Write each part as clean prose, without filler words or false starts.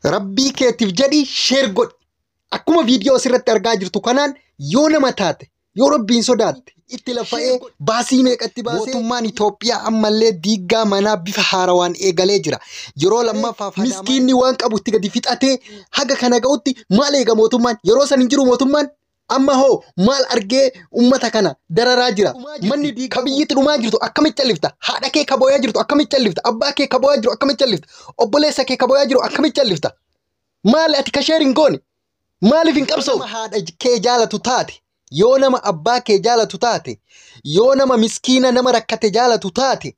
Rabbii keetiif jedhii share godhi. Akkuma viidiyoo asirratti argaa jirtu kanaan yoo nama taate, yoo Rabbiin sodaatte, itti lafa'ee baasii meeqatti baasee mootummaan Itoophiyaa ammallee diiggaa manaa bifa haarawaan eegalee jira. Yeroo lammaffaaf miskiinni waan qabutti gadi fixatee haga kana ga'utti maal eega mootummaan? Yeroo san hin jiru mootummaan? Amma hoo maal argee ummata kana dararaa jira? Manni ka biyyitti dhumaa jirtu akkamitti callifta? Haadha kee ka booyaa jirtu akkamitti callifta? Abbaa kee ka booyaa jiru akkamitti callifta? Obboleessa kee ka booyaa jiru akkamitti callifta? Maali ati ka share hin goone? Maaliif hin qabsoofu? Haadha kee jaalatu taate, yoo nama abbaa kee jaalatu taate, yoo nama miskiina nama rakkate jaalatu taate,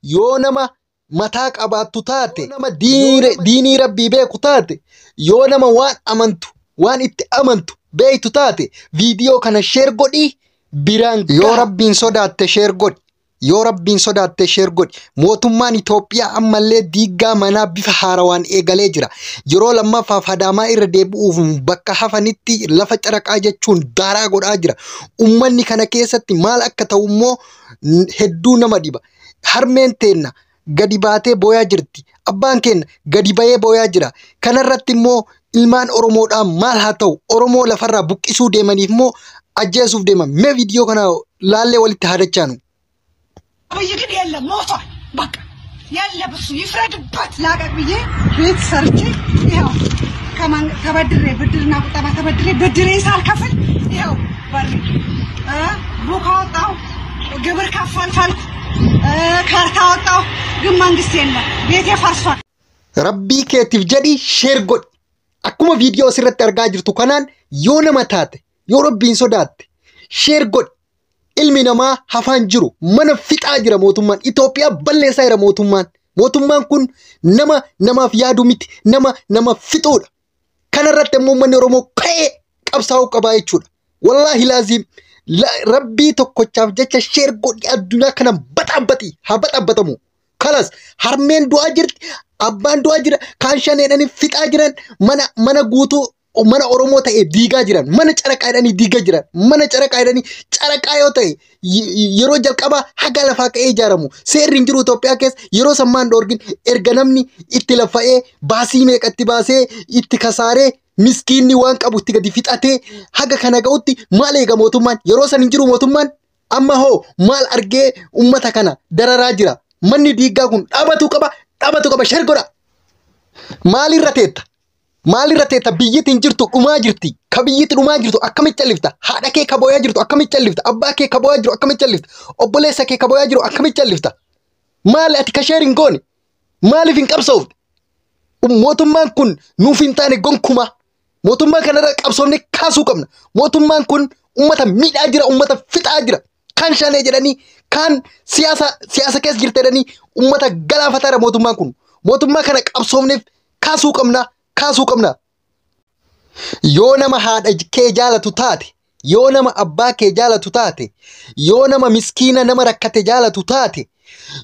yoo nama mataa qabaattu taate, nama diinii Rabbii beeku taate, yoo nama waan amantu, waan itti amantu beektu taate, viidiyoo kana share godhii biraan yoo Rabbiin sodaatte share godhi. Yoo Rabbiin sodaatte share godhi. Mootummaan Itoophiyaa ammallee diiggaa manaa bifa haarawaan eegalee jira. Yeroo lammaffaaf Adaamaa irra deebi'uuf bakka hafanitti lafa caraqaa jechuun daaraa godhaa jira. Uummanni kana keessatti maal akka ta'u immoo hedduu nama dhiba. Harmeen teenna gadi baatee booyaa jirti. Abbaan keenya gadi bahee booyaa jira. Kanarratti immoo ilmaan Oromoodhaan maal haa ta'u? Oromoo lafarraa buqqisuu deemaniif immoo ajjeesuuf deeman. Mee viidiyoo kana laallee walitti haa dachaanu. አብይ ግን የለም ሞቷል። በቃ የለም እሱ ይፍረድበት። ላቀቅ ብዬ ቤት ሰርቼ ይኸው ተበድሬ ብድርና ቁጠባ ተበድሬ ብድሬን ሳልከፍል ይኸው በሬ ቡክ አወጣሁ፣ ግብር ከፈልኩ፣ ካርታ አወጣሁ። ግን መንግስት የለም፣ ቤቴ ፈርሷል። Rabbii keetiif jedhii share godhi. Akkuma viidiyoo asirratti argaa jirtu kanaan yoo nama taate, yoo Rabbiin sodaatte, share godhi. Ilmi namaa hafaan jiru mana fixaa jira mootummaan. Itoophiyaa balleessaa jira mootummaan. Mootummaan kun nama namaaf yaadu miti, nama nama fixuudha. Kanarratti immoo uummanni Oromoo ka'ee qabsaa'uu qabaa jechuudha. Wallaahi laaziim Rabbii tokkochaaf jecha share godhi, addunyaa kana baxaabbaxi haa baxaabbatamu. Kalas harmeen du'aa jirti, abbaan du'aa jira, kaan shaneedhanii fixaa jiran, mana mana guutuu mana Oromoo ta'e diigaa jiran, mana caraqaa jedhanii diigaa jiran, mana caraqaa jedhanii caraqaa yoo ta'e yeroo jalqabaa haga lafaa ka'ee ijaaramu. Seerri hin jiru Itoophiyaa keessa yeroo sammaan dhoorgin erga namni itti lafa'ee baasii meeqatti baasee itti kasaaree miskiinni waan qabu itti gadi fixatee haga kana ga'utti maal eega mootummaan? Yeroo san hin jiru mootummaan? Amma hoo maal argee ummata kana dararaa jira? Manni diiggaa kun dhaabatu qaba, dhaabatu qaba, share godha. Maalirra teetta? Maalirra teetta? Biyyatti hin jirtu dhumaa jirti. Ka biyyatti dhumaa jirtu akkamitti callifta? Haadha kee ka booyaa jirtu akkamitti callifta? Abbaa kee ka booyaa jiru akkamitti callifta? Obboleessa kee ka booyaa jiru akkamitti callifta? Maali ati ka share hin goone? Maaliif hin qabsoofne? Mootummaan kun nuuf hin taane gonkumaa. Mootummaa kanarra qabsoofne kaasuu qabna. Mootummaan kun uummata miidhaa jira, uummata fixaa jira. Kaan shanee jedhanii, kaan siyaasa siyaasa keessa jirta jedhanii uummata galaafataa jira mootummaan kun. Mootummaa kana qabsoofneef kaasuu qabna, kaasuu qabna. Yoo nama haadha kee jaalatu taate, yoo nama abbaa kee jaalatu taate, yoo nama miskiina nama rakkate jaalatu taate,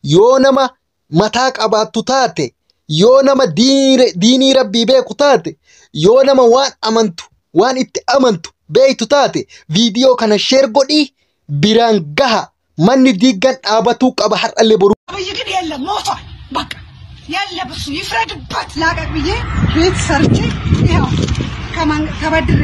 yoo nama mataa qabaattu taate, yoo nama diinii Rabbii beeku taate, yoo nama waan amantu, waan itti amantu beektu taate, viidiyoo kana share godhii biraan gaha. Manni diiggan dhaabatuu qaba har'allee boru. አብይ ግን የለም ሞቷል። በቃ የለም እሱ ይፍረድበት። ላቀቅ ብዬ ቤት ሰርቼ ይኸው ተበድሬ